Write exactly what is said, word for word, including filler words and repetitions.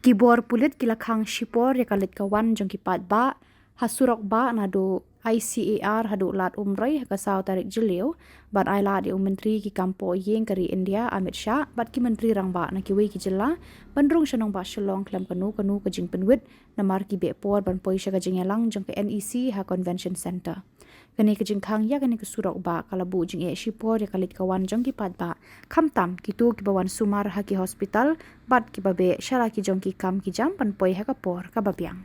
Ki bor pulit ki la khang shipor ïa ka leit ka wan jong ki paidbah ha surok bah naduh I C A R haduh Lad Umroi ha ka saw tarik Jylliew, ban ailad ïa u Myntri ki kam poh ïing ka ri India Amit Shah bad ki Myntri Rangbah na kiwei ki jylla ban rung sha nongbah Shillong khlem kano kano ka jingpynwit, namar ki beh por ban poi sha ka jingïalang jong ka N E C ha Convention Centre. Kane ka jingkhang ïa kane ka surok bah ka la buh jingeh shipor ïa ka leit ka wan jong ki paidbah, khamtam kito kiba wan sumar ha ki hospital bad kiba beh sha la ki jong ki kam ki jam ban poi ha ka por kaba biang.